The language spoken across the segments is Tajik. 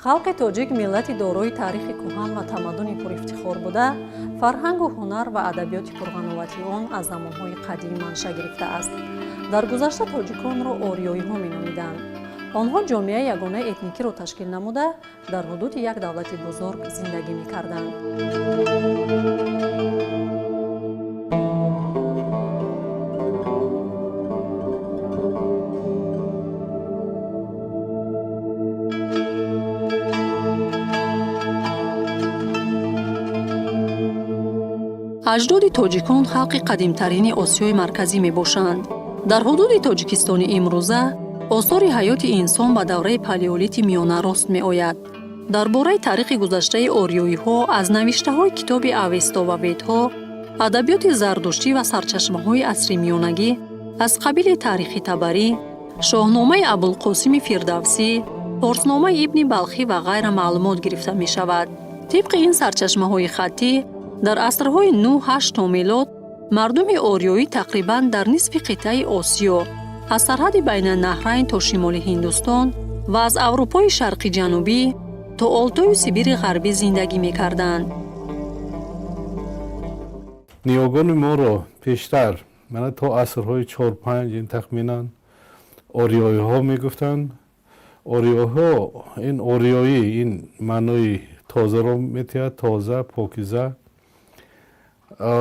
Халқи тоҷик миллати дорои таърихи кӯҳан ва тамаддуни пурифтихор буда, фарҳангу ҳунар ва адабиёти пурғановати он аз замонҳои қадим манша гирифтааст. Дар гузашта тоҷиконро ориёиҳо меномиданд. Онҳо ҷомеаи ягонаи этникиро ташкил намуда, дар ҳудуди як давлати бузург зиндагӣ мекарданд. Аҷдоди тоҷикон халқи қадимтарини Осиёи Марказӣ мебошанд. Дар ҳудуди Тоҷикистони имрӯза осори ҳаёти инсон ба давраи палеолити миёна рост меояд. Дар бораи таърихи гузаштаи ориёиҳо аз навиштаҳои китоби Авесто ва Ведҳо, адабиёти зардуштӣ ва сарчашмаҳои асри миёнагӣ аз қабили Таърихи Табарӣ, Шоҳномаи Абулқосими Фирдавсӣ, Форсномаи Ибни Балхӣ ва ғайра маълумот гирифта мешавад. Тибқи ин сарчашмаҳои хаттӣ, дар асрҳои 9-8 то мелод мардуми ориёӣ тақрибан дар нисфи қитъаи Осиё, аз сарҳади Байнанаҳрайн то шимоли Ҳиндустон ва аз Аврупои Шарқи Ҷанубӣ то Олтою Сибири Ғарбӣ зиндагӣ мекарданд. Ниёгони моро пештар, мана, то асрҳои 4-5 ин тахминан ориёиҳо мегуфтанд. Ориёиҳо, ин ориёӣ, ин маънои тозаро метиҳад, тоза, покиза.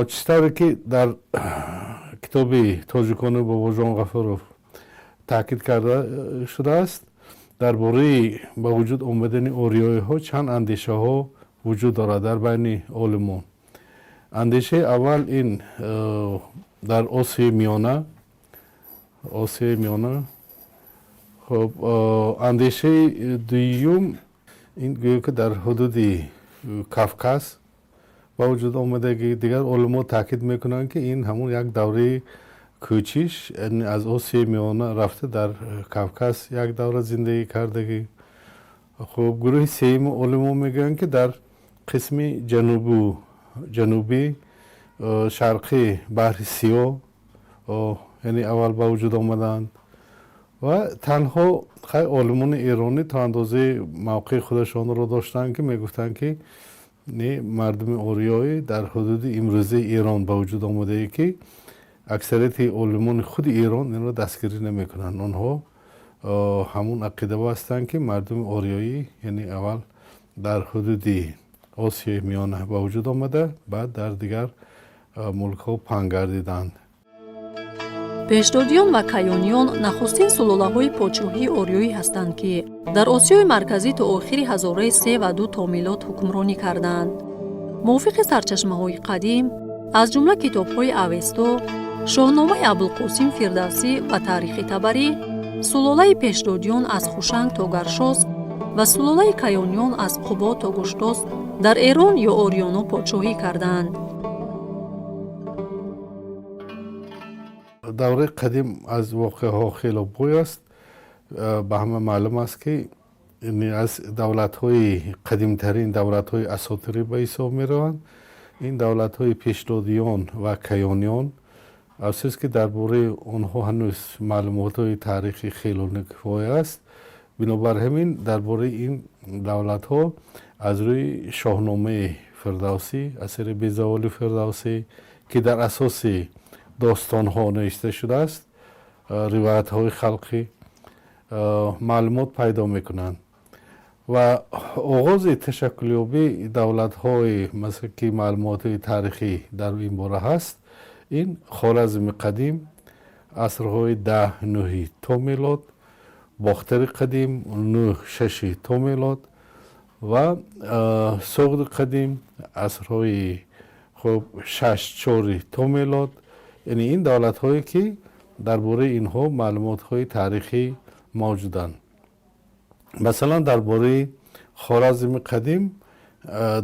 Чӣ тавре ки дар китоби Тоҷикони Бобоҷон Ғафуров таъкид карда шудааст, дар бораи ба вуҷуд омадани ориёиҳо чанд андешаҳо вуҷуд дорад дар байни олимон. Андешаи аввал ин дар Осиёи Миёна, Осиёи Миёна. Хуб, андешаи дуюм ин гӯё ки дар ҳудуди Кавказ ба вуҷуд омадагӣ. Дигар олимо таъкид мекунанд, ки ин ҳамун як давраи кӯчиш, аз Осиёи Миёна рафта, дар Кавказ як давра зиндагӣ кардагӣ. Хуб, гурӯҳи сеюми олимо мегӯянд, ки дар қисми ҷанубӣ шарқи Баҳри Сиёҳ, яъне аввал ба вуҷуд омаданд. Ва танҳо хай олимони эронӣ то андозаи мавқеи худашонро доштанд, ки мегуфтанд, ки не, мардуми ориёӣ дар ҳудуди имрӯзаи Эрон ба вуҷуд омадае, ки аксарияти олимони худи Эрон инро дастгирӣ намекунанд. Онҳо ҳамун ақидаво ҳастанд, ки мардуми ориёӣ, яъне аввал дар ҳудуди Осиёи Миёна ба вуҷуд омада, баъд дар дигар мулкҳо паҳн гардиданд. Пешдодиён ва каёниён нахустин сулолаҳои подшоҳии ориёӣ ҳастанд, ки дар Осиёи Марказӣ то охири ҳазораи 3 ва 2 то милод ҳукмронӣ карданд. Мувофиқи сарчашмаҳои қадим, аз ҷумла китобҳои Авесто, Шоҳномаи Абулқосим Фирдавсӣ ва Таърихи Табарӣ, сулолаи пешдодиён аз Хушанг то Гаршосп ва сулолаи каёниён аз Қубод то Гуштосп дар Эрон ё Ориёно подшоҳӣ карданд. Давраи қадим аз воқеаҳо хело бой аст. Ба ҳама маълум аст, ки аз давлатҳои қадимтарин давлатҳои асотирӣ ба ҳисоб мераванд ин давлатҳои пешдодиён ва каёниён. Афсӯс, ки дар бораи онҳо ҳанӯз маълумотҳои таърихӣ хело нокифоя аст. Бинобар ҳамин дар бораи ин давлатҳо аз рӯи Шоҳномаи Фирдавсӣ, асари безаволи Фирдавсӣ, ки дар асоси достонҳо навишта шудааст, ривоятҳои халқӣ, маълумот пайдо мекунанд. Ва оғози ташаккулёбии давлатҳои, масалан, ки маълумотҳои таърихӣ дар ин бора ҳаст, ин Хоразми қадим, асрҳои 10-9-и то мелод, Бохтари қадим, 9-6-и то мелод ва Суғди қадим, асрҳои, хуб, 6-4-и то мелод. Яъне ин давлатҳое, ки дар бораи инҳо маълумотҳои таърихӣ мавҷуданд. Масалан, дар бораи Хоразми қадим,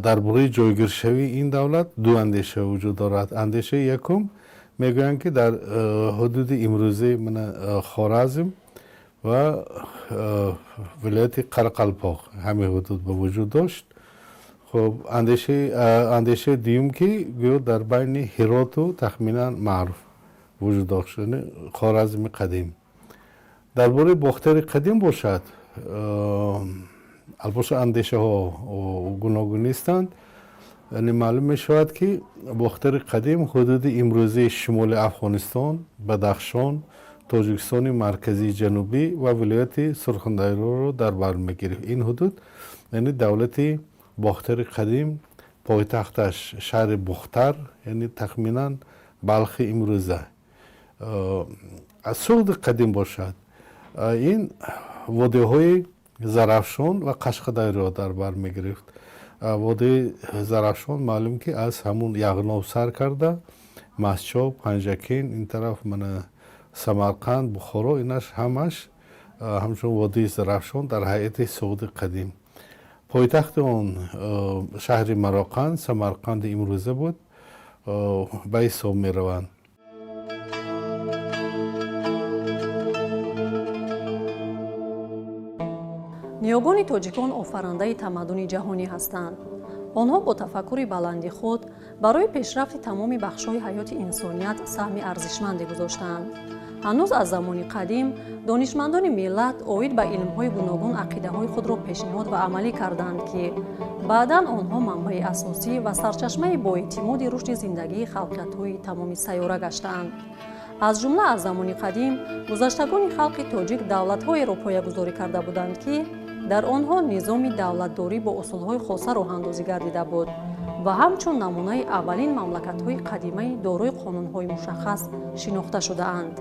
дар бораи ҷойгиршавии ин давлат ду андеша вуҷуд дорад. Андешаи якум мегӯянд, ки дар ҳудуди имрӯзаи Хоразм ва вилояти Қарақалпоқ, ҳамин ҳудуд ба вуҷуд дошт. Хуб, андешаи дуюм, ки гӯё дар байни Ҳироту тахминан Маъруф вуҷуд дошт, яъне Хоразми қадим. Дар бораи Бохтари қадим бошад. Албатта, андешаҳо гуногун нестанд, яъне маълум мешавад, ки Бохтари қадим ҳудуди имрӯзии шимоли Афғонистон, Бадахшон, Тоҷикистони марказии ҷанубӣ ва вилояти Сурхондарёро дар бар мегирифт. Ин ҳудуд, яъне давлати Бохтари қадим, пойтахташ шаҳри Бухтар, яъне тахминан Балхи имрӯза. Аз Суғди қадим бошад, ин водиҳои Зарафшон ва Қашқадарёро дар бар мегирифт. Водии Зарафшон маълум, ки аз ҳамун Яғноб сар карда, Мастчоҳ, Панҷакент, ин тараф мана Самарқанд, Бухоро, инаш ҳамаш ҳамчун водии Зарафшон дар ҳайати Суғди қадим. Пойтахти он шаҳри Мароқанд, Самарқанди имрӯза буд, ба ҳисоб мераванд. Ниёгони тоҷикон офарандаи тамаддуни ҷаҳонӣ ҳастанд. Онҳо бо тафаккури баланди худ барои пешрафти тамоми бахшҳои ҳаёти инсоният саҳми арзишманде гузоштаанд. Ҳанӯз аз замони қадим донишмандони миллат оид ба илмҳои гуногун ақидаҳои худро пешниҳод ва амалӣ карданд, ки баъдан онҳо манбаи асосӣ ва сарчашмаи боэътимоди рушди зиндагии халқиятҳои тамоми сайёра гаштаанд. Аз ҷумла аз замони қадим гузаштагони халқи тоҷик давлатҳоеро поягузорӣ карда буданд, ки дар онҳо низоми давлатдорӣ бо усулҳои хоса роҳандозӣ гардида буд ва ҳамчун намунаи аввалин мамлакатҳои қадимаи дорои қонунҳои мушаххас шинохта шудаанд.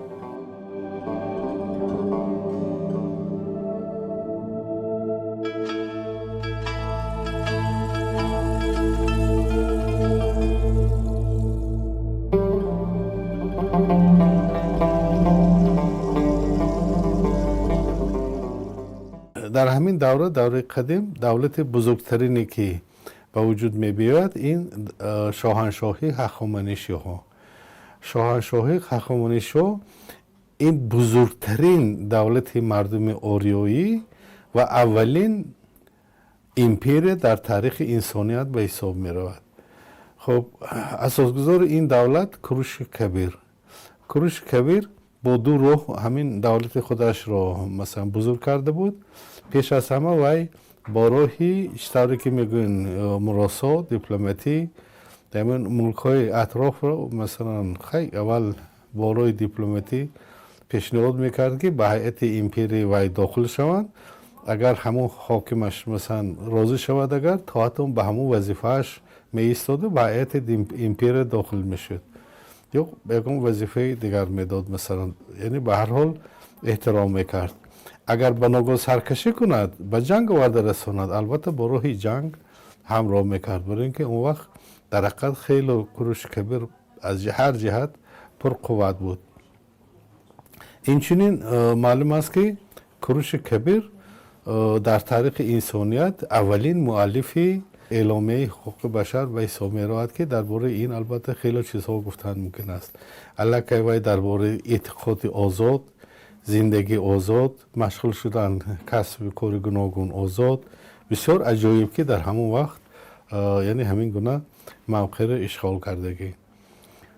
Дар ҳамин давра, давраи қадим, давлати бузургтарине, ки ба вуҷуд мебиёяд, ин шоҳаншоҳии Ҳахоманишиҳо. Шоҳаншоҳии Ҳахоманишиҳо ин бузургтарин давлати мардуми ориёӣ ва аввалин империя дар таърихи инсоният ба ҳисоб меравад. Хуб, асосгузори ин давлат Куруши Кабир. Куруши Кабир бо ду роҳ ҳамин давлати худашро, масалан, бузург карда буд. Пеш аз ҳама вай бо роҳи, чӣ тавре ки мегӯянд, муросо, дипломатӣ, ҳамин мулкҳои атрофро, масалан, хай, аввал бо роҳи дипломатӣ пешниҳод мекард, ки ба ҳайати империяи вай дохил шаванд. Агар ҳамон ҳокимаш, масалан, розӣ шавад, агар то ҳатто ба ҳамон вазифааш меистоду ба ҳайати империя дохил мешуд ё ягон вазифаи дигар медод, масалан, яъне ба ҳар ҳол эҳтиром мекард. Агар ба ногоҳ саркашӣ кунад, ба ҷанг оварда расонад, албатта, бо роҳи ҷанг ҳамроҳ мекард, барои ин ки он вақт дар ҳақиқат хеле Куруши Кабир аз ҳар ҷиҳат пурқувват буд. Инчунин маълум аст, ки Куруши Кабир дар таърихи инсоният аввалин муаллифи Эъломияи ҳуқуқи башар ба ҳисоб меравад, ки дар бораи ин, албатта, хеле чизҳо гуфтан мумкин аст. Аллакай вай дар бораи эътиқоди озод, зиндагии озод, машғул шудан касби кори гуногун озод, бисёр аҷоиб, ки дар ҳамон вақт, яъне, ҳамин гуна мавқеъро ишғол кардагӣ.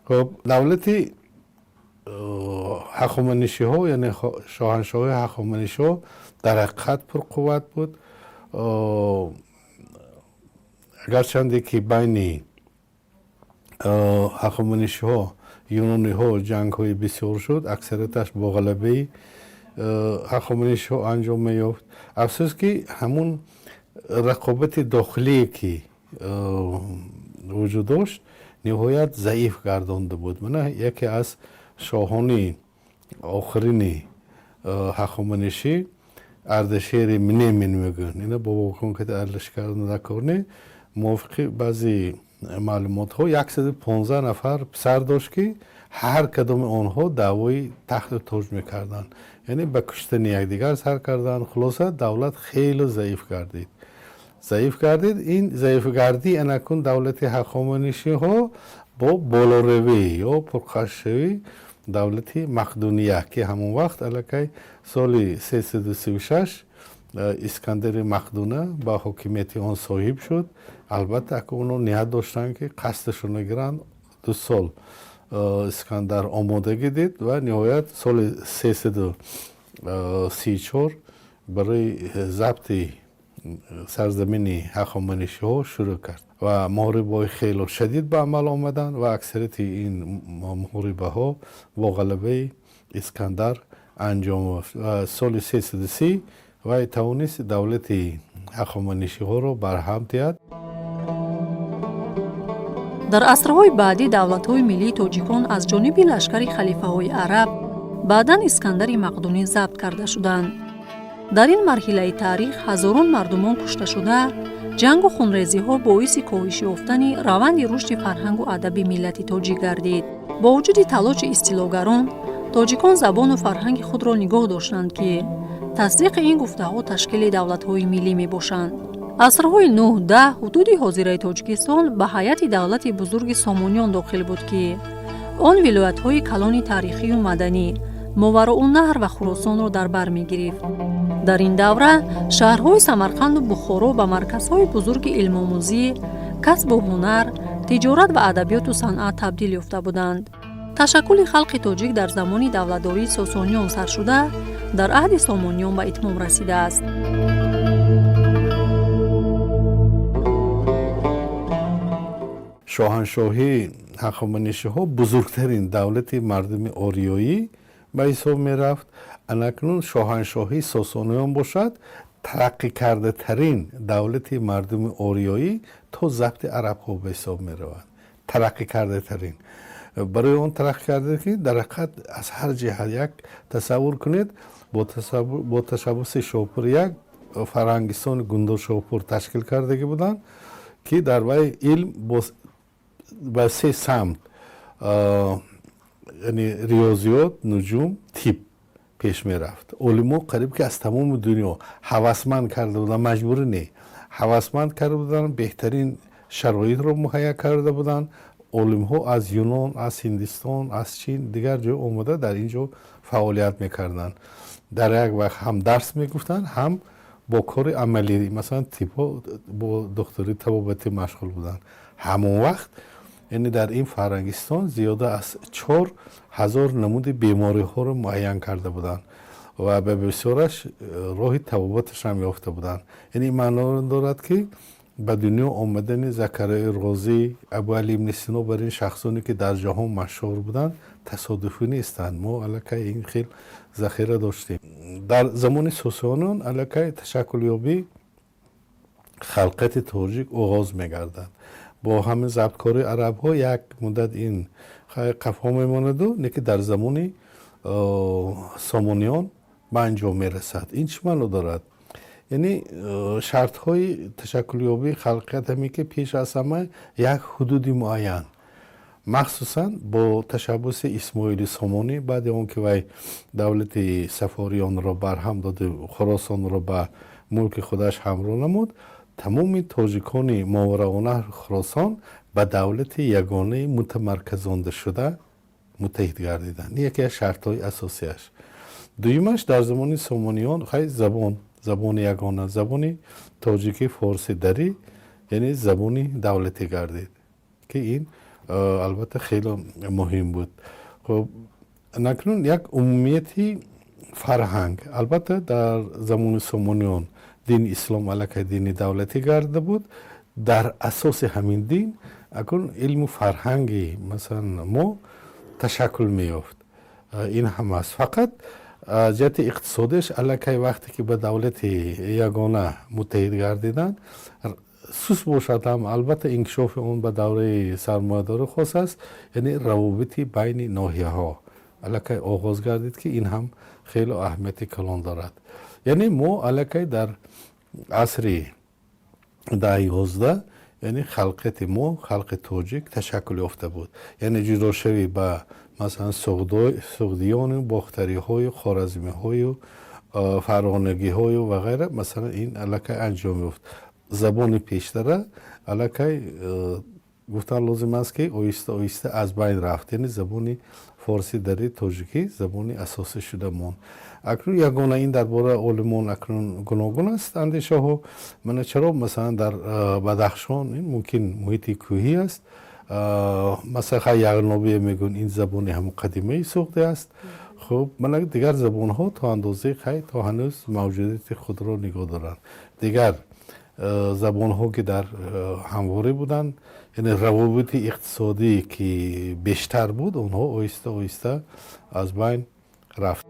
Хуб, давлати Ҳахоманишиҳо, яъне шоҳаншоҳии Ҳахоманишиҳо, дар ҳақиқат пурқувват буд. Агарчанде ки байни ҳахоманишиҳо, юнониҳо ҷангҳои бисёр шуд, аксарияташ бо ғалабаи ҳахоманишиҳо анҷом меёфт. Афсӯс, ки ҳамун рақобати дохилие, ки вуҷуд дошт, ниҳоят заиф гардонда буд. Мана яке аз шоҳони охирини ҳахоманишӣ, Ардашери Мнемин мегӯянд, ина бобокон ки арлишкарнакорне. Мувофиқи баъзе маълумотҳо, 115 нафар писар дошт, ки ҳар кадоми онҳо даъвои тахту тоҷ мекарданд, яъне ба куштани якдигар сар карданд. Хулоса, давлат хеле заиф гардид, заиф гардид. Ин заифгардӣ анакун давлати ҳахоманишиҳо бо болоравӣ ё пурқашшавӣ давлати Мақдуния, ки ҳамон вақт аллакай соли 336 Искандари Мақдуна ба ҳокимияти он соҳиб шуд. Албатта, ака оно ният доштанд, ки қасдашонро гиранд. 2 сол Искандар омодагӣ дид ва ниҳоят соли 334 барои забти сарзамини ҳахоманишиҳо шурӯъ кард ва муҳорибаҳои хело шадид ба амал омаданд ва аксарияти ин муҳорибаҳо бо ғалабаи Искандар анҷом ёфт. Ва соли 330 вай тавонист давлати ҳахоманишиҳоро барҳам диҳад. Дар асрҳои баъдӣ давлатҳои миллии тоҷикон аз ҷониби лашкари халифаҳои араб, баъдан Искандари Мақдунӣ забт карда шуданд. Дар ин марҳилаи таърих ҳазорон мардумон кушта шуда, ҷангу хунрезиҳо боиси коҳиш ёфтани раванди рушди фарҳангу адаби миллати тоҷик гардид. Бо вуҷуди талоши истилогарон, тоҷикон забону фарҳанги худро нигоҳ доштанд, ки тасдиқи ин гуфтаҳо ташкили давлатҳои миллӣ мебошанд. Асрҳои 9-10 ҳудуди ҳозираи Тоҷикистон ба ҳайати давлати бузурги Сомониён дохил буд, ки он вилоятҳои калони таърихию маданӣ, Мовароуннаҳр ва Хуросонро дар бар мегирифт. Дар ин давра шаҳрҳои Самарқанду Бухоро ба марказҳои бузурги илмомӯзӣ, касбу ҳунар, тиҷорат ва адабиёту санъат табдил ёфта буданд. Ташаккули халқи тоҷик дар замони давлатдории Сосониён сар шуда, дар аҳди Сомониён ба итмом расидааст. Шоҳаншоҳии ҳахоманишиҳо бузургтарин давлати мардуми ориёӣ ба ҳисоб мерафт. Анакнун шоҳаншоҳии Сосониён бошад, тараққӣ кардатарин давлати мардуми ориёӣ то забти арабҳо ба ҳисоб меравад. Тараққӣ кардатарин. Барои он тараққӣ карда, ки дар ҳақиқат аз ҳар ҷиҳат як тасаввур кунед, бо ташаббуси Шопур як фарҳангистони Гундошопур ташкил кардагӣ буданд, ки дар вай илм ба се самт, яъне риёзиёт, нуҷум, тиб пеш мерафт. Олимо қариб ки аз тамоми дунё ҳавасманд карда буданд, маҷбурӣ не, ҳавасманд карда буданд, беҳтарин шароитро муҳайя карда буданд. Олимҳо аз Юнон, аз Ҳиндистон, аз Чин, дигар ҷой омада дар ин ҷо фаъолият мекарданд. Дар як вақт ҳам дарс мегуфтанд, ҳам бо кори амалӣ, масалан, тибҳо бо духтури табобатӣ машғул буданд. Ҳамон вақт, яъне дар ин фарҳангистон зиёда аз 4000 намуди бемориҳоро муайян карда буданд ва ба бисёраш роҳи табобаташам ёфта буданд. Яъне ин маъноро дорад, ки ба дунё омадани Закариёи Розӣ, Абуали ибни Сино бар ин шахсоне, ки дар ҷаҳон машҳур буданд, тасодуфӣ нестанд. Мо аллакай ин хел захира доштем. Дар замони Сосониён аллакай ташаккулёбӣ халқияти тоҷик оғоз мегардад. Бо ҳамин забткории арабҳо як муддат ин қафо мемонаду, лекин дар замони Сомониён ба анҷом мерасад. Ин чӣ маъно дорад? Яъне шартҳои ташаккулёбии халқият ҳамин, ки пеш аз ҳама як ҳудуди муайян, махсусан бо ташаббуси Исмоили Сомонӣ, баъди он ки вай давлати Сафориёнро барҳам доду Хуросонро ба мулки худаш ҳамроҳ намуд, тамоми тоҷикони Моварауннаҳр, Хуросон ба давлати ягонаи мутамарказондашуда муттаҳид гардиданд. Ин яке аз шартҳои асосиаш. Дуюмаш, дар замони Сомониён хай забон, забони ягона, забони тоҷикӣ, форси, дарӣ, яъне забони давлатӣ гардид, ки ин албатта хеле муҳим буд. Хуб, накунун як умумияти фарҳанг. Албатта, дар замони Сомониён дини ислом аллакай дини давлатӣ гардида буд. Дар асоси ҳамин дин акун илму фарҳанги, масалан, мо ташаккул меёфт. Ин ҳам аст. Фақат ҷиҳати иқтисодиаш аллакай вақте ки ба давлати ягона муттаҳид гардиданд, сус бошад ҳам, албатта, инкишофи он ба давраи сармоядорӣ хос аст, яъне равобити байни ноҳияҳо аллакай оғоз гардид, ки ин ҳам хеле аҳамияти калон дорад. Яъне мо аллакай дар асри 10-11, яъне халқияти мо, халқи тоҷик ташаккул ёфта буд. Яъне ҷудошавӣ ба, масалан, суғдиёну бохтариҳою хоразмиҳою фарғонагиҳою ва ғайра, масалан, ин аллакай анҷом ёфт. Забони пештара аллакай, гуфтан лозим аст, ки оҳиста оҳиста аз байн рафт, яъне забони форси, дари, тоҷикӣ забони асосӣ шуда монд. Акнун ягона ин дар бораи олимон акнун гуногун аст андешаҳо. Мана чаро, масалан, дар Бадахшон, ин мумкин муҳити кӯҳӣ аст, масалан, хай яғнобие мегӯн, ин забони ҳамон қадимаи суғдӣ аст. Хуб, мана дигар забонҳо то андозаи хай то ҳанӯз мавҷудияти худро нигоҳ доранд. Дигар Забонҳо ки дар ҳамворӣ буданд, яъне равобити иқтисодӣ ки бештар буд, онҳо оҳиста оҳиста аз байн рафт.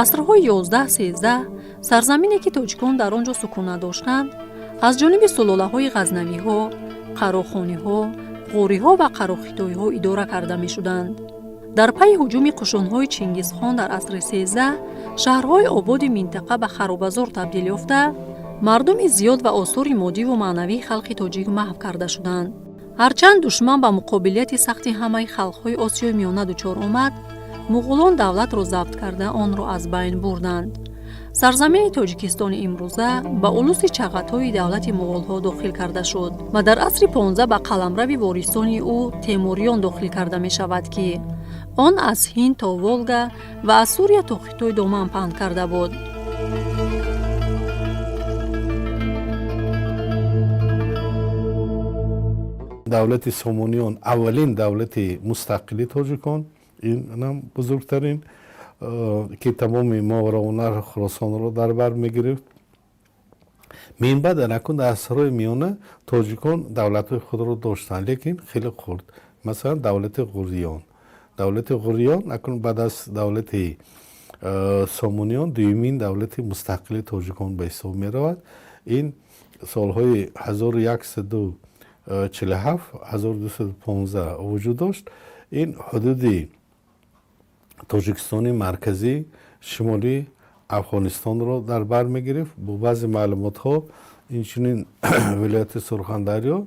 Асрҳои 11-13 сарзамине ки тоҷикон дар он ҷо сукунат доштанд, аз ҷониби сулолаҳои ғазнавиҳо, қарохониҳо, ғориҳо ва қарохитоиҳо идора карда мешуданд. Дар пайи ҳуҷуми қушунҳои Чингизхон дар асри 13 шаҳрҳои ободи минтақа ба харобазор табдил ёфта, мардуми зиёд ва осори моддиву маънавии халқи тоҷик маҳв карда шуданд. Ҳарчанд душман ба муқобилияти сахти ҳамаи халқҳои Осиёи Миёна дучор омад, муғулон давлатро забт карда, онро аз байн бурданд. Сарзамини Тоҷикистони имрӯза ба улуси Чағатои давлати муғулҳо дохил карда шуд ва дар асри 15 ба қаламрави ворисони ӯ Темуриён дохил карда мешавад, ки он аз Ҳинд то Волга ва аз Сурия то Хитой доман паҳн карда буд. Давлати Сомониён аввалин давлати мустақили тоҷикон, инам бузургтарин, ки тамоми Мовароуннаҳр, Хуросонро дар бар мегирифт. Минбаъд анакун дар асрҳои миёна тоҷикон давлатҳои худро доштанд, лекин хеле хурд. Масалан, давлати Ғуриён. Давлати Ғуриён акун баъд аз давлати Сомониён дуюмин давлати мустақили тоҷикон ба ҳисоб меравад. Ин солҳои 1147 1215 вуҷуд дошт. Ин ҳудуди Тоҷикистони марказӣ, шимоли Афғонистонро дар бар мегирифт. Бо баъзе маълумотҳо инчунин вилояти Сурхандарё,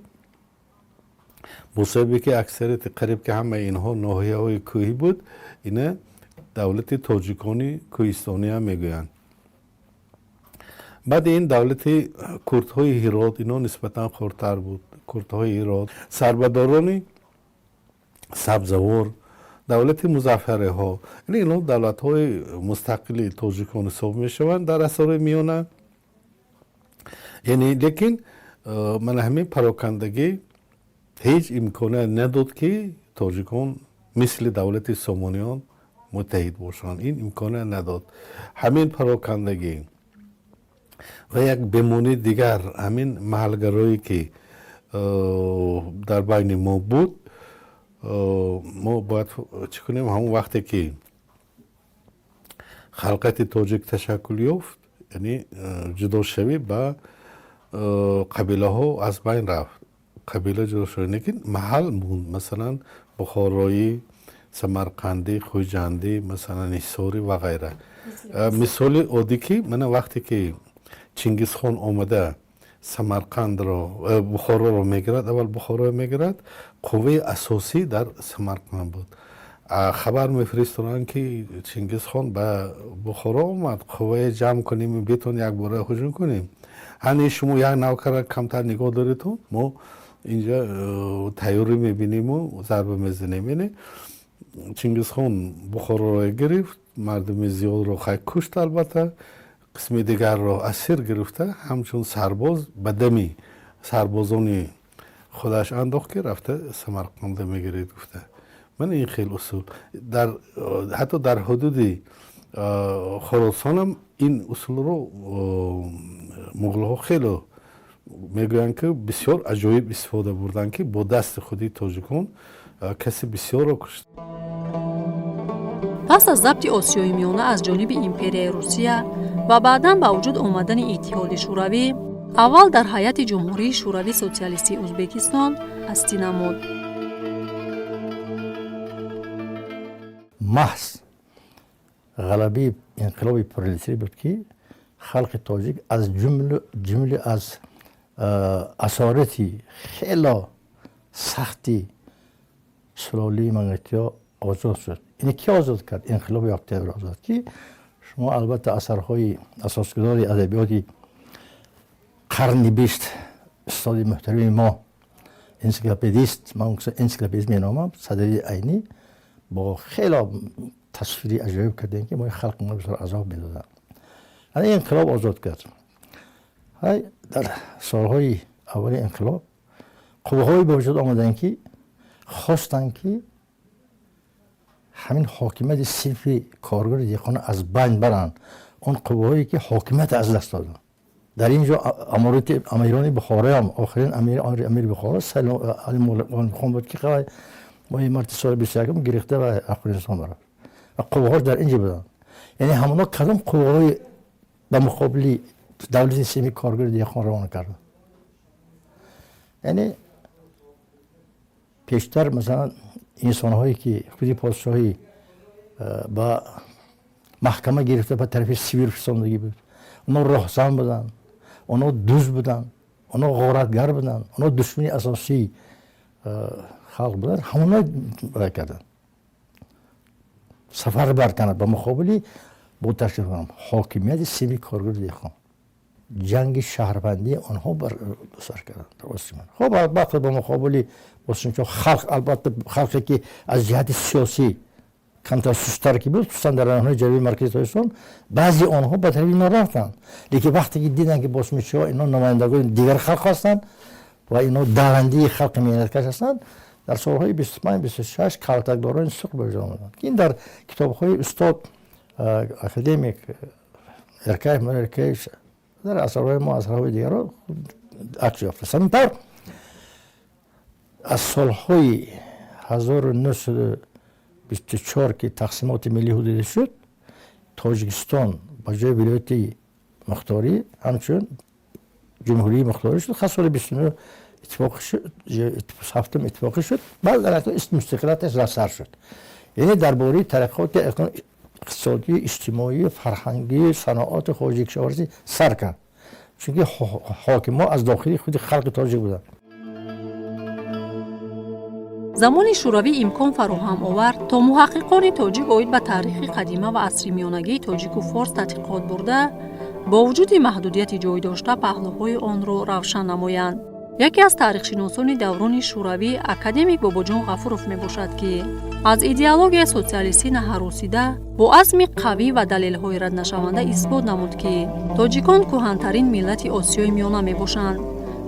бо сабабе ки аксарияти қариб ки ҳамаи инҳо ноҳияҳои кӯҳӣ буд, ина давлати тоҷикони кӯҳистонӣ ҳам мегӯянд. Баъди ин давлати курдҳои Ҳирот, ино нисбатан хурдтар буд. Курдҳои Ҳирот, сарбадорони Сабзавор, давлати Музаффариҳо, ино давлатҳои мустақили тоҷикон ҳисоб мешаванд дар асрҳои миёна. Яъне лекин мана ҳамин парокандагӣ ҳеҷ имконият надод, ки тоҷикон мисли давлати Сомониён муттаҳид бошанд. Ин имконият надод. Ҳамин парокандагӣ ва як бемонии дигар, ҳамин маҳалгароӣ, ки дар байни мо буд. Мо бояд чӣ кунем? Ҳамон вақте ки халқияти тоҷик ташаккул ёфт, яъне ҷудошавӣ ба қабилаҳо аз байн рафт. Қабила ҷудо шуд, лекин маҳал монд. Масалан, бухороӣ, самарқандӣ, хуҷандӣ, масалан, ҳисорӣ ва ғайра. Мисоли оддӣ, ки мана вақте ки Чингизхон омада Самарқандро, Бухороро мегирад, аввал Бухороро мегирад, қувваи асосӣ дар Самарқанд буд. Хабар мефиристонанд, ки Чингизхон ба Бухоро омад, қуввае ҷамъ кунем, битон якбора ҳуҷум кунем. Ҳани шумо як навкара камтар нигоҳ доретон, мо инҷа тайёрӣ мебиниму зарба мезанем. Яъне Чингизхон Бухороро гирифт, мардуми зиёдро хай кушт, албатта, қисми дигарро асир гирифта, ҳамчун сарбоз ба дами сарбозони худаш андохт, ки рафта Самарқанда мегиред гуфта. Ман ин хел усул дар ҳатто дар ҳудуди Хоросонам ин усулро муғулҳо хеле мегӯянд, ки бисёр аҷоиб истифода бурданд, ки бо дасти худи тоҷикон каси бисёрро кушт. Пас аз забти Осиёи Миёна аз ҷониби Империяи Русия ва баъдан ба вуҷуд омадани Иттиҳоди Шӯравӣ, аввал дар ҳайати Ҷумҳурии Шӯравии Социалистии Ӯзбекистон ҳастӣ намуд. Маҳз ғалабаи инқилоби пролетарӣ буд, ки халқи тоҷик аз ҷумли аз асорати хело сахти сулолии мангитиё озод шуд. Ини ки озод кард? Инқилоби Октябр озод, ки шумо албатта асарҳои асосгузори адабиёти қарни 20, устоди муҳтарами мо, энсиклопедист, ман энсиклопедист меномам, Садриддин Айнӣ, бо хело тасвири аҷоиб кардем, ки мо халқи мо бисёр азоб медоданд. Ана инқилоб озод кард. Ҳай дар солҳои аввали инқилоб қувваҳое ба вуҷуд омаданд, ки хостанд, ки ҳамин ҳокимияти синфи коргари деҳқона аз байн баранд, он қувваҳое ки ҳокимият аз даст доданд. Дар ин ҷо аморати амирони Бухороям, охирин амири Бухоро Алимхон буд, ки моҳи марти соли 21 гирифта ва Афғонистон барафт ва қувваҳош дар ин ҷо буданд. Яъне ҳамоно кадом қувваҳои ба муқобили давлати синфи коргари деҳқон равона карданд? Яъне пештар, масалан, инсонҳое ки худи подшоҳӣ ба маҳкама гирифта ба тарафи Сибир фиристодагӣ буд, онҳо роҳзан буданд, онҳо дузд буданд, онҳо ғоратгар буданд, онҳо душмани асосии халқ буданд, ҳамоно карданд, сафарбар карданд ба муқобили бо ташкил ҳокимияти синфи коргари деҳқон. Ҷанги шаҳрвандии онҳо сар карданд. Хоб, албатта, ба муқобили босмачиҳо халқ, албатта, халқе ки аз ҷиҳати сиёсӣ камтар сустар ки буд, хусусан дар районҳои ҷанубии маркази Тоҷикистон, баъзе онҳо ба тарафи инҳо рафтанд, лекин вақте ки диданд, ки босмачиҳо инҳо намояндагони дигар халқ ҳастанд ва инҳо давандии халқи меҳнаткаш ҳастанд, дар солҳои 25, 26 калтакдорони сурх ба вуҷуд омаданд, ки ин дар китобҳои устод академик Эркаев Эркаевич, дар асарҳои мо, асарҳои дигарро акс ёфтааст. Ҳамин тавр, аз солҳои 1924, ки тақсимоти миллии ҳудудӣ шуд, Тоҷикистон ба ҷои вилояти мухторӣ ҳамчун ҷумҳурии мухторӣ шуд. Хас соли 29 ҳафтум иттифоқӣ шуд, баъд дар мустақилияташ сар шуд. Яъне дар бораи тараққиёти иқтисодӣ, иҷтимоӣ, фарҳангӣ, саноати хоҷагии кишоварзӣ сар кард, чунки ҳокимҳо аз дохили худи халқи тоҷик буданд. Замони шӯравӣ имкон фароҳам овард, то муҳаққиқони тоҷик оид ба таърихи қадима ва асри миёнагии тоҷику форс тадқиқот бурда, бо вуҷуди маҳдудияти ҷой дошта, паҳлӯҳои онро равшан намоянд. Яке аз таърихшиносони даврони шӯравӣ академик Бобоҷон Ғафуров мебошад, ки аз идеологияи социалистӣ наҳаросида, бо азми қавӣ ва далелҳои раднашаванда исбот намуд, ки тоҷикон кӯҳантарин миллати Осиёи Миёна мебошанд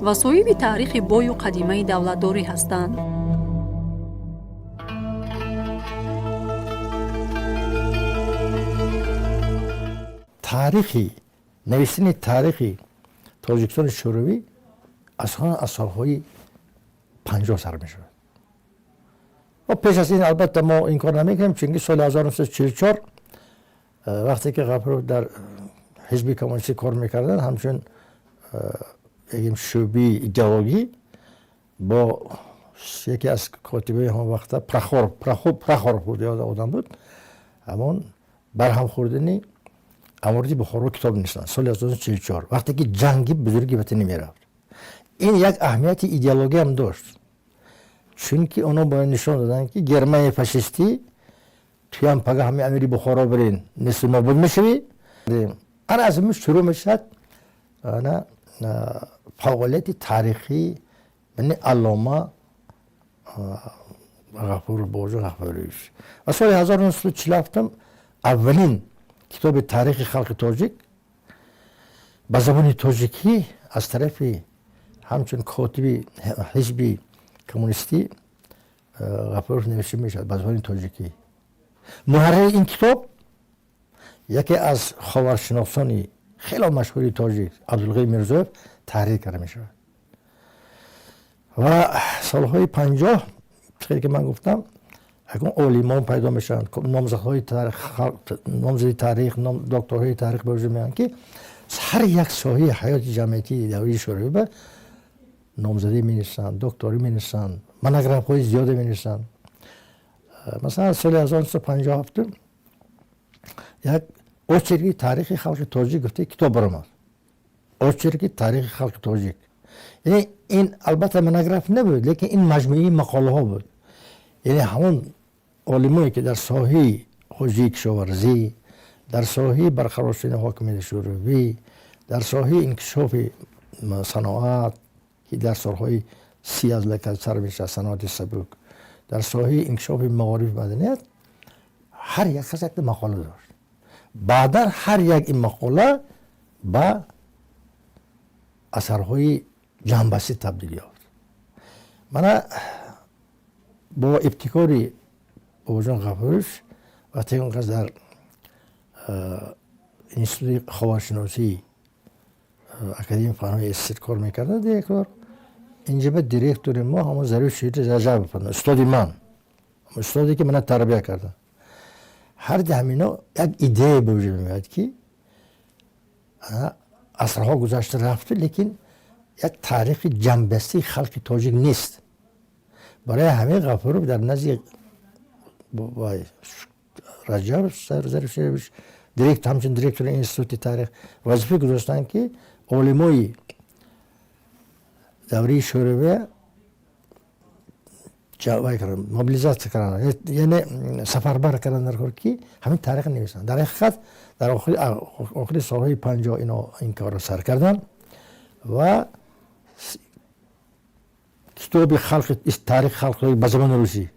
ва соҳиби таърихи бою қадимаи давлатдорӣ ҳастанд. Таърихи навиштани таърихи Тоҷикистони шӯравӣ аз солҳои 50 сар мешавад. Ва пеш аз ин, албатта, мо ин кор намекунем, чунки соли 1944, вақте ки Ғафуров дар ҳизби коммунистӣ кор мекарданд, ҳамчун ягим шӯъбаи идеологӣ, бо яке аз котибаи ҳамон вақта, Прохоров буд, ёд одам буд, ҳамон барҳам хӯрдани аморати Бухоро китоб навиштанд соли 1944, вақте ки ҷанги бузурги ватанӣ мерафт. Ин як аҳамияти идеологиям дошт, чунки онҳо бояд нишон доданд, ки Германияи фашистӣ туям пага ҳамин амири Бухоро бирин, несту нобуд мешавӣ. Ана аз ин шурӯъ мешавад ана фаъолияти таърихӣ яъне аллома Ғафур Бобоҷон Ғафурович. Ва соли 1947 аввалин китоби таърихи халқи тоҷик ба забони тоҷикӣ аз тарафи ҳамчун котиби ҳизби коммунистӣ Ғафуров навишта мешавад ба забони тоҷикӣ. Муҳаррири ин китоб яке аз ховаршиносони хело машҳури тоҷик Абдулғани Мирзоев таҳрир карда мешавад. Ва солҳои 50, хеле ки ман гуфтам, акун олимон пайдо мешаванд, номзадҳои номзади таърих, докторҳои таърих ба вуҷуд меоянд, ки ҳар як соҳаи ҳаёти ҷамъиятии давраи шӯравӣ ба номзадӣ менависанд, докторӣ менависанд, монографҳои зиёде менависанд. Масалан, соли 1957 як очерки таърихи халқи тоҷик гуфта китоб баромад, очерки таърихи халқи тоҷик. Яъне ин албатта монограф набуд, лекин ин маҷмӯаи мақолаҳо буд. Яъне ҳамон олимое ки дар соҳаи хоҷагии кишоварзӣ, дар соҳаи барқарор шудани ҳокимияти шӯравӣ, дар соҳаи инкишофи саноат, ки дар солҳои 30 аз лака сар мешавад саноати сабук, дар соҳаи инкишофи маориф, маданият, ҳар як кас якта мақола дошт. Баъдан ҳар як ин мақола ба асарҳои ҷамъбастӣ табдил ёфт. Мана бо ибтикори Бобоҷон Ғафурович вақте он кас дар институти ховаршиносии Академияи фанҳои СССР кор мекарданд, директор, инҷа ба директори мо ҳамон Зариф Шоири Раҷабов, устоди ман, устоде ки мана тарбия карданд. Ҳарди ҳамино як идея ба вуҷуд меояд, ки асрҳо гузашта рафту, лекин як таърихи ҷамъбастии халқи тоҷик нест. Барои ҳамин Ғафуров дар назди Раҷаб Зариф Шоирович, директор, ҳамчун директори институти таърих вазифа гузоштанд, ки олимои давраи шӯравия мобилизатсия карданд, яъне сафарбар карданд дар кор, ки ҳамин таърих нависанд. Дар ҳақиқат, дар охири солҳои 50 ино ин корро сар карданд ва китоби халқи таърихи халқи ба забони русӣ,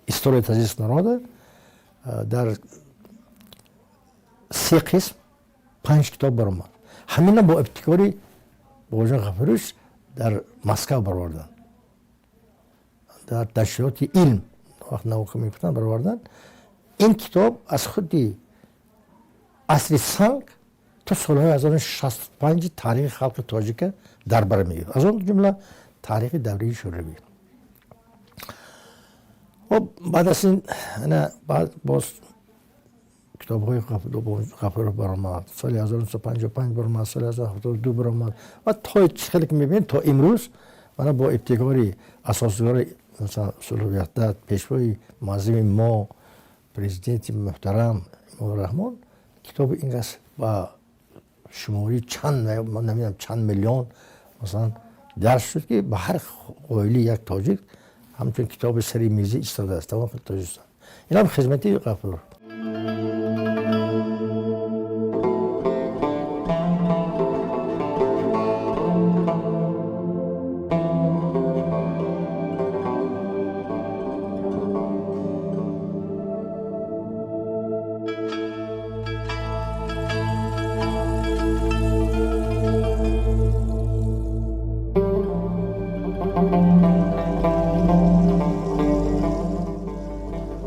«История таджикского народа», дар се қисм, панҷ китоб баромад. Ҳамина бо ибтикори Бобоҷон Ғафурович дар Москав бароварданд, дар нашриёти «Илм», вақт «Наука» мегуфтанд, бароварданд. Ин китоб аз худи асри санг то солҳои 1965 таърихи халқи тоҷика дар бар мегирад, аз он ҷумла таърихи давраи шӯравӣ. Хоб, баъд аз ин баъд боз китобҳои Ғафуров баромад. Соли 1955 баромад, соли 1972 баромад ва то хеле ки мебинед, то имрӯз мана бо ибтикори асосгузори, масалан, сулҳу ваҳдат, пешвои муаззами мо, президенти муҳтарам Эмомалӣ Раҳмон, китоби ин кас ба шумории чанд, намедонам, чанд миллион, масалан, дарс шуд, ки ба ҳар оилаи як тоҷик ҳамчун китоби сари мизӣ истодааст, тамоми Тоҷикистон. Инам хизмати Ғафуров.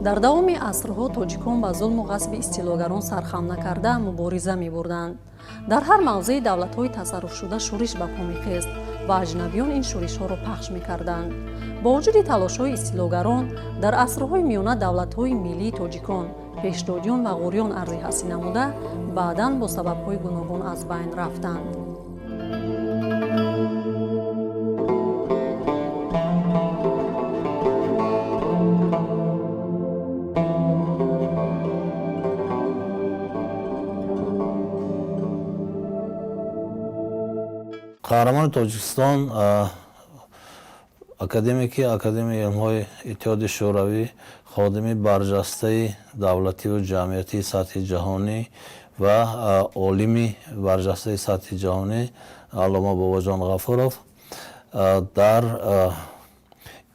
Дар давоми асрҳо тоҷикон ба зулму ғасби истилогарон сархам накарда мубориза мебурданд. Дар ҳар мавзеи давлатҳои тасарруфшуда шӯриш ба по мехест ва аҷнабиён ин шӯришҳоро пахш мекарданд. Бо вуҷуди талошҳои истилогарон, дар асрҳои миёна давлатҳои миллии тоҷикон, пешдодиён ва ғӯриён арзи ҳастӣ намуда, баъдан бо сабабҳои гуногун аз байн рафтанд. Қаҳрамони Тоҷикистон, академики Академияи илмҳои Иттиҳоди Шӯравӣ, ходими барҷастаи давлативу ҷамъиятии сатҳи ҷаҳонӣ ва олими барҷастаи сатҳи ҷаҳонӣ аллома Бобоҷон Ғафуров дар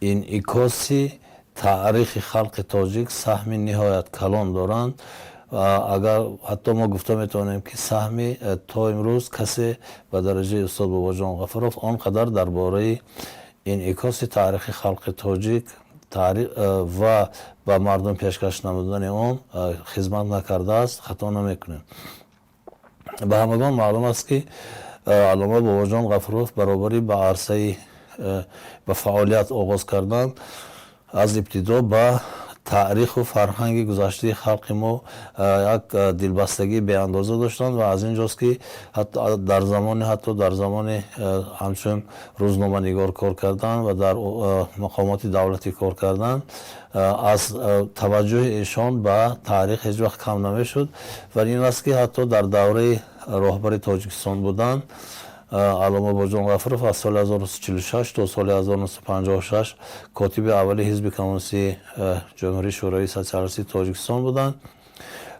инъикоси таърихи халқи тоҷик саҳми ниҳоят калон доранд. Агар ҳатто мо гуфта метавонем, ки саҳми то имрӯз касе ба дараҷаи устод Бобоҷон Ғафуров он қадар дар бораи инъикоси таърихи халқи тоҷик ва ба мардум пешкаш намудани он хизмат накардааст, хато намекунем. Ба ҳамагон маълум аст, ки аллома Бобоҷон Ғафуров баробари ба арсаи ба фаъолият оғоз кардан, аз ибтидо ба таъриху фарҳанги гузаштаи халқи мо як дилбастагии беандоза доштанд ва аз ин ҷост, ки ҳатто дар замони ҳамчун рӯзноманигор кор кардан ва дар мақомоти давлатӣ кор кардан аз таваҷҷӯҳи эшон ба таърих ҳеҷ вақт кам намешуд. Ва ин аст, ки ҳатто дар давраи роҳбари Тоҷикистон будан аллома Бобоҷон Ғафуров аз соли 1946 то соли 1956 котиби аввали Ҳизби коммунистии Ҷумҳурии Шӯравии Социалистии Тоҷикистон буданд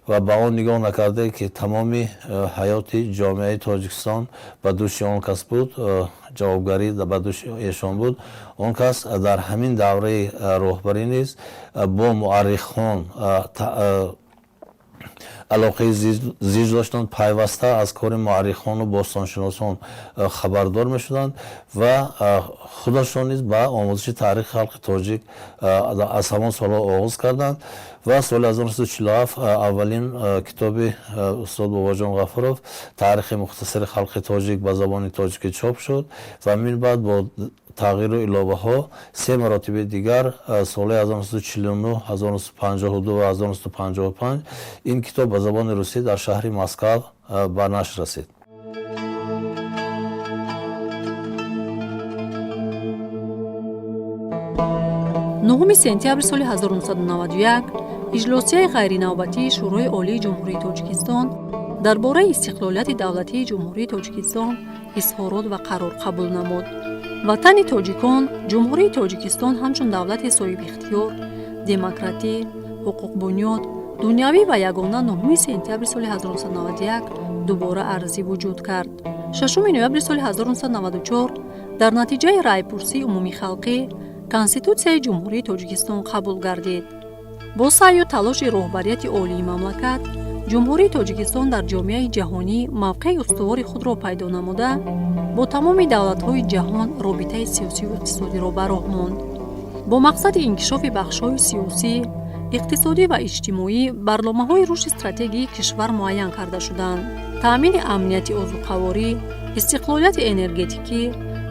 ва ба он нигоҳ накарда, ки тамоми ҳаёти ҷомеаи Тоҷикистон ба дӯши он кас буд, ҷавобгарӣ ба дӯши эшон буд, он кас дар ҳамин давраи роҳбарӣ низ бо муаррихон Алоқаи зич доштанд, пайваста аз кори муаррихону бостоншиносон хабардор мешуданд ва худашон низ ба омӯзиши таърихи халқи тоҷик аз ҳамон солҳо оғоз карданд ва соли 1947 аввалин китоби устод Бобоҷон Ғафуров «Таърихи мухтасари халқи тоҷик» ба забони тоҷикӣ чоп шуд ва мин баъд бо тағйиру иловаҳо се маротиби дигар солҳои 1949, 1952 ва 1955 ин китоб ба забони русӣ дар шаҳри Москав ба нашр расид. 9 сентябри соли 1991 иҷлосияи ғайринавбатии Шӯрои Олии Ҷумҳурии Тоҷикистон дар бораи истиқлолияти давлатии Ҷумҳурии Тоҷикистон изҳорот ва қарор қабул намуд. Ватани тоҷикон, Ҷумҳурии Тоҷикистон, ҳамчун давлати соҳибихтиёр, демократӣ, ҳуқуқбунёд, дунявӣ ва ягона 9 сентябри соли 1991 дубора арзи вуҷуд кард. 6 ноябри соли 1994 дар натиҷаи раъйпурсии умумихалқӣ Конститутсияи Ҷумҳурии Тоҷикистон қабул гардид. Бо саъю талоши роҳбарияти олии мамлакат, Ҷумҳурии Тоҷикистон дар ҷомеаи ҷаҳонӣ мавқеи устувори худро пайдо намуда, бо тамоми давлатҳои ҷаҳон робитаи сиёсию иқтисодиро ба роҳ монд. Бо мақсади инкишофи бахшҳои сиёсӣ, иқтисодӣ ва иҷтимоӣ барномаҳои рушди стратегии кишвар муайян карда шуданд. Таъмини амнияти озуқаворӣ, истиқлолияти энергетикӣ,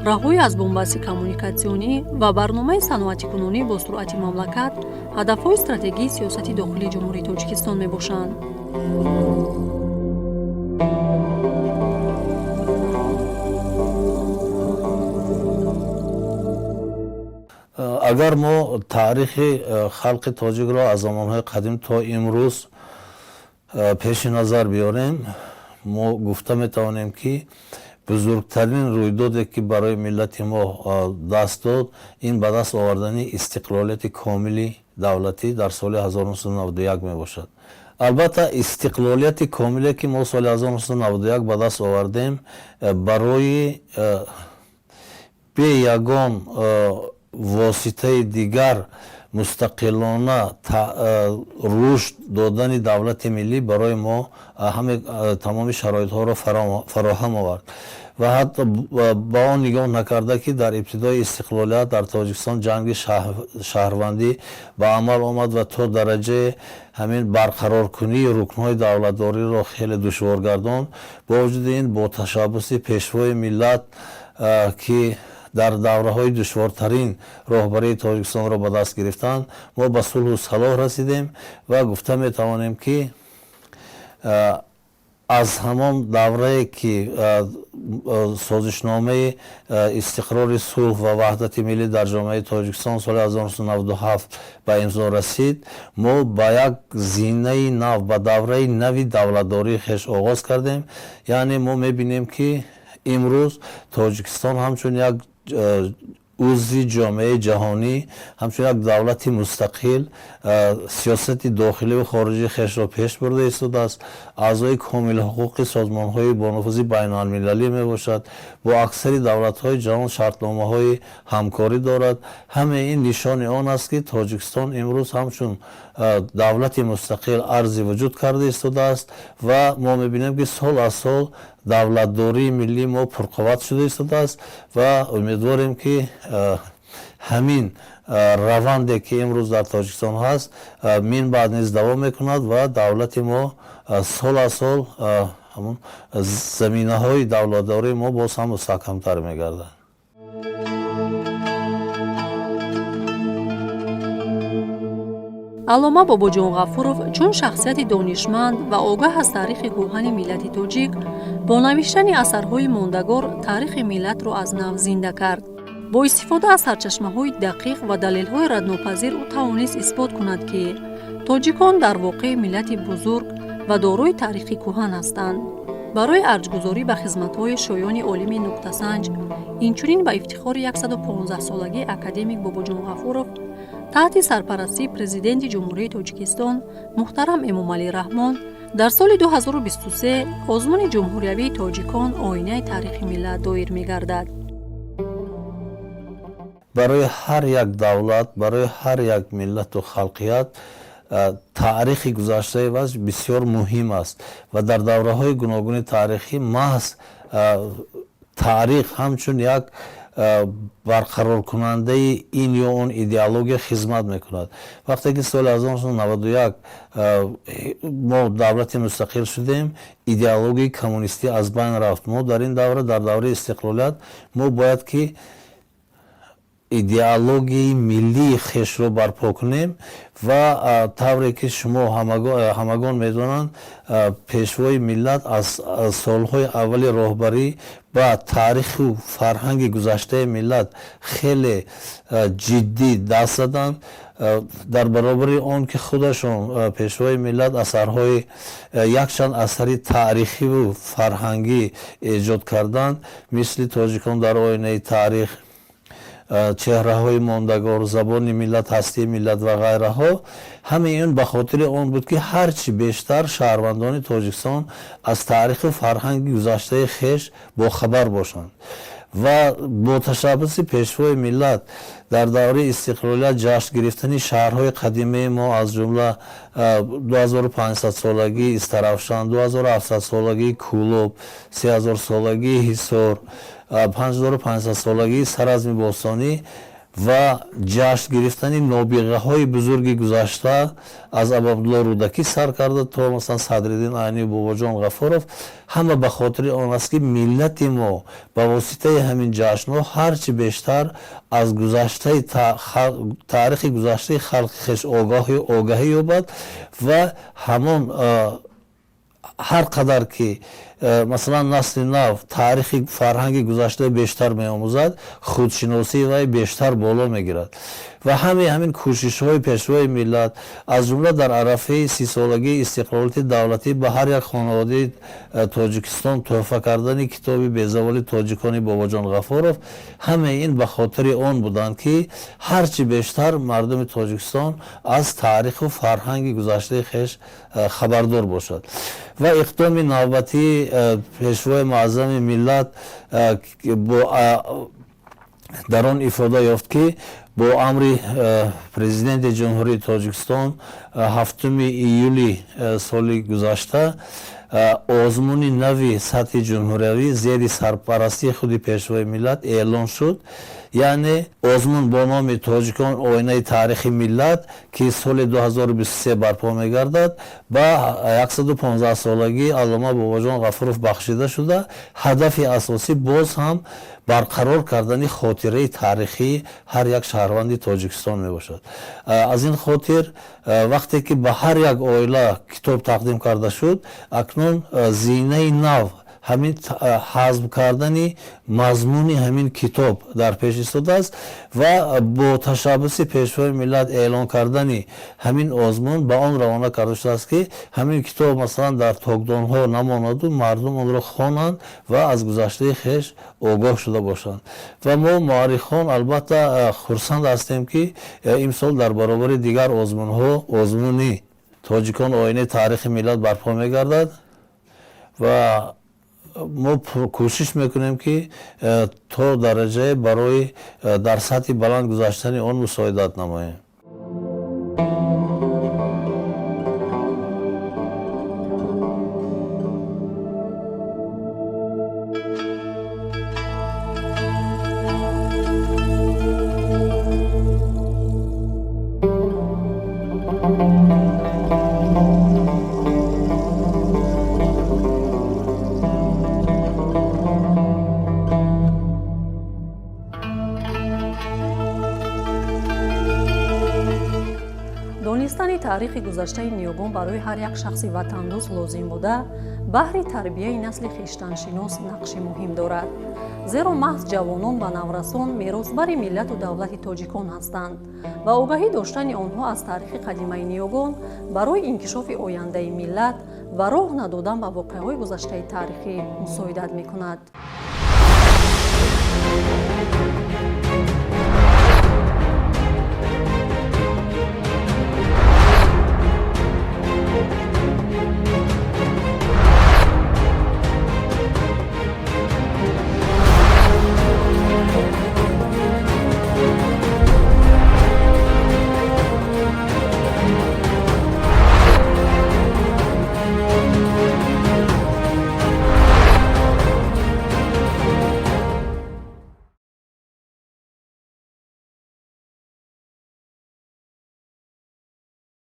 раҳоӣ аз бунбасти коммуникатсионӣ ва барномаи саноатикунонӣ бо суръати мамлакат ҳадафҳои стратегии сиёсати дохилии Ҷумҳурии Тоҷикистон мебошанд. Агар мо таърихи халқи тоҷикро аз замонҳои қадим то имрӯз пеши назар биёрем, мо гуфта метавонем, ки бузургтарин рӯйдоде, ки барои миллати мо даст дод, ин ба даст овардани истиқлолияти комили давлатӣ дар соли 1991 мебошад. Албатта, истиқлолияти комиле, ки мо соли 1991 ба даст овардем, барои бе ягон воситаи дигар мустақилона рушд додани давлати миллӣ барои мо ҳаме тамоми шароитҳоро фароҳам овард ва ҳатто ба он нигоҳ накарда, ки дар ибтидои истиқлолият дар Тоҷикистон ҷанги шаҳрвандӣ ба амал омад ва то дараҷаи ҳамин барқароркунии рукнҳои давлатдориро хеле душвор гардонд, бо вуҷуди ин бо ташаббуси Пешвои миллат, ки дар давраҳои душвортарин роҳбарии Тоҷикистонро ба даст гирифтанд, мо ба сулҳу салоҳ расидем ва гуфта метавонем, ки аз ҳамон даврае, ки созишномаи истиқрори сулҳ ва ваҳдати миллӣ дар ҷомеаи Тоҷикистон соли 1997 ба имзо расид, мо ба як зинаи нав, ба давраи нави давлатдории хеш оғоз кардем. Яъне мо мебинем, ки имрӯз Тоҷикистон ҳамчун як узви ҷомеаи ҷаҳонӣ, ҳамчун як давлати мустақил сиёсати дохиливу хориҷии хешро пеш бурда истодааст, аъзои комилҳуқуқи созмонҳои бонуфузи байналмилалӣ мебошад, бо аксари давлатҳои ҷаҳон шартномаҳои ҳамкорӣ дорад. Ҳамаи ин нишони он аст, ки Тоҷикистон имрӯз ҳамчун давлати мустақил арзи вуҷуд карда истодааст ва мо мебинем, ки сол аз сол давлатдории миллии мо пурқувват шуда истодааст ва умедворем, ки ҳамин раванде, ки имрӯз дар Тоҷикистон ҳаст, мин баъд низ давом мекунад ва давлати мо сол аз сол ҳамон заминаҳои давлатдории мо боз ҳам мустаҳкамтар мегардад. Аллома Бобоҷон Ғафуров чун шахсияти донишманд ва огаҳ аз таърихи кӯҳани миллати тоҷик бо навиштани асарҳои мондагор таърихи миллатро аз нав зинда кард. Бо истифода аз сарчашмаҳои дақиқ ва далелҳои раднопазир ӯ тавонист исбот кунад, ки тоҷикон дар воқеъ миллати бузург ва дорои таърихи кӯҳан ҳастанд. Барои арҷгузорӣ ба хизматҳои шоёни олими нуктасанҷ, инчунин ба ифтихори 115-солагии академик Бобоҷон Ғафуров таҳти сарпарастии Президенти Ҷумҳурии Тоҷикистон муҳтарам Эмомалӣ Раҳмон дар соли 2023 озмуни ҷумҳуриявии тоҷикон «Оинаи таърихи миллат» доир мегардад. Барои ҳар як давлат, барои ҳар як миллату халқият Таърихи гузаштаи вай бисёр муҳим аст ва дар давраҳои гуногуни таърихӣ маҳз таърих ҳамчун як барқароркунандаи ин ё он идеология хизмат мекунад. Вақте ки соли 1991 мо давлати мустақил шудем, идеологияи коммунистӣ аз байн рафт. Мо дар ин давра, дар давраи истиқлолият, мо бояд ки идеологияи миллии хешро барпо кунем ва тавре ки шумо ҳамагон медонанд, пешвои миллат аз солҳои аввали роҳбарӣ ба таъриху фарҳанги гузаштаи миллат хеле ҷиддӣ даст заданд. Дар баробари он ки худашон пешвои миллат асарҳои якчанд асари таърихиву фарҳангӣ эҷод карданд, мисли «Тоҷикон дар оинаи таърих», «Чеҳраҳои мондагор», «Забони миллат, ҳастии миллат» ва ғайраҳо, ҳамаи ин ба хотири он буд, ки ҳарчи бештар шаҳрвандони Тоҷикистон аз таъриху фарҳанги гузаштаи хеш бохабар бошанд. Ва бо ташаббуси пешвои миллат дар давраи истиқлолият ҷашн гирифтани шаҳрҳои қадимаи мо, аз ҷумла 2500-солагии Истаравшан, 2700-солагии Кӯлоб, 3000-солагии Ҳисор, 5500-солагии Саразми бостонӣ ва ҷашн гирифтани нобиғаҳои бузурги гузашта аз Абуабдулло Рӯдакӣ сар карда то масалан Садриддин Айнию Бобоҷон Ғафуров, ҳама ба хотири он аст, ки миллати мо ба воситаи ҳамин ҷашнҳо ҳарчи бештар аз гузаштаи таърихи гузаштаи халқи хеш огаҳӣ ёбад ва ҳамон ҳар қадар ки масалан насли нав таърихи фарҳанги гузаштаи бештар меомӯзад, худшиносии вай бештар боло мегирад. Ва ҳамаи ҳамин кӯшишҳои пешвои миллат, аз ҷумла дар арафаи 30-солагии истиқлолияти давлатӣ ба ҳар як хонаводаи Тоҷикистон тӯҳфа кардани китоби «Безаволи тоҷикони Бобоҷон Ғафуров», ҳамаи ин ба хотири он буданд, ки ҳарчи бештар мардуми Тоҷикистон аз таъриху фарҳанги гузаштаи хеш хабардор бошад. Ва иқдоми навбатии пешвои муаззами миллат дар он ифода ёфт, ки бо амри Президенти Ҷумҳурии Тоҷикистон 7 июли соли гузашта озмуни нави сатҳи ҷумҳуриявӣ зери сарпарастии худи пешвои миллат эълон шуд, яъне озмун бо номи «Тоҷикон оинаи таърихи миллат», ки соли 2023 барпо мегардад, ба 115-солагии аллома Бобоҷон Ғафуров бахшида шуда, ҳадафи асосӣ боз ҳам барқарор кардани хотираи таърихии ҳар як шаҳрванди Тоҷикистон мебошад. Аз ин хотир, вақте ки ба ҳар як оила китоб тақдим карда шуд, акнун зинаи нав ҳамин ҳазм кардани мазмуни ҳамин китоб дар пеш истодааст ва бо ташаббуси пешвои миллат эълон кардани ҳамин озмун ба он равона карда шудааст, ки ҳамин китоб масалан дар токдонҳо намонаду мардум онро хонанд ва аз гузаштаи хеш огоҳ шуда бошанд. Ва мо муаррихон албатта хурсанд ҳастем, ки имсол дар баробари дигар озмунҳо озмуни «Тоҷикон оинаи таърихи миллат» барпо мегардад ва мо кӯшиш мекунем, ки то дараҷае барои дар сатҳи баланд гузаштани он мусоидат намоем. Донистани таърихи гузаштаи ниёгон барои ҳар як шахси ватандӯст лозим буда, баҳри тарбияи насли хештаншинос нақши муҳим дорад, зеро маҳз ҷавонон ва наврасон меросбари миллату давлати тоҷикон ҳастанд ва огаҳӣ доштани онҳо аз таърихи қадимаи ниёгон барои инкишофи ояндаи миллат ва роҳ надодан ба воқеаҳои гузаштаи таърихӣ мусоидат мекунад.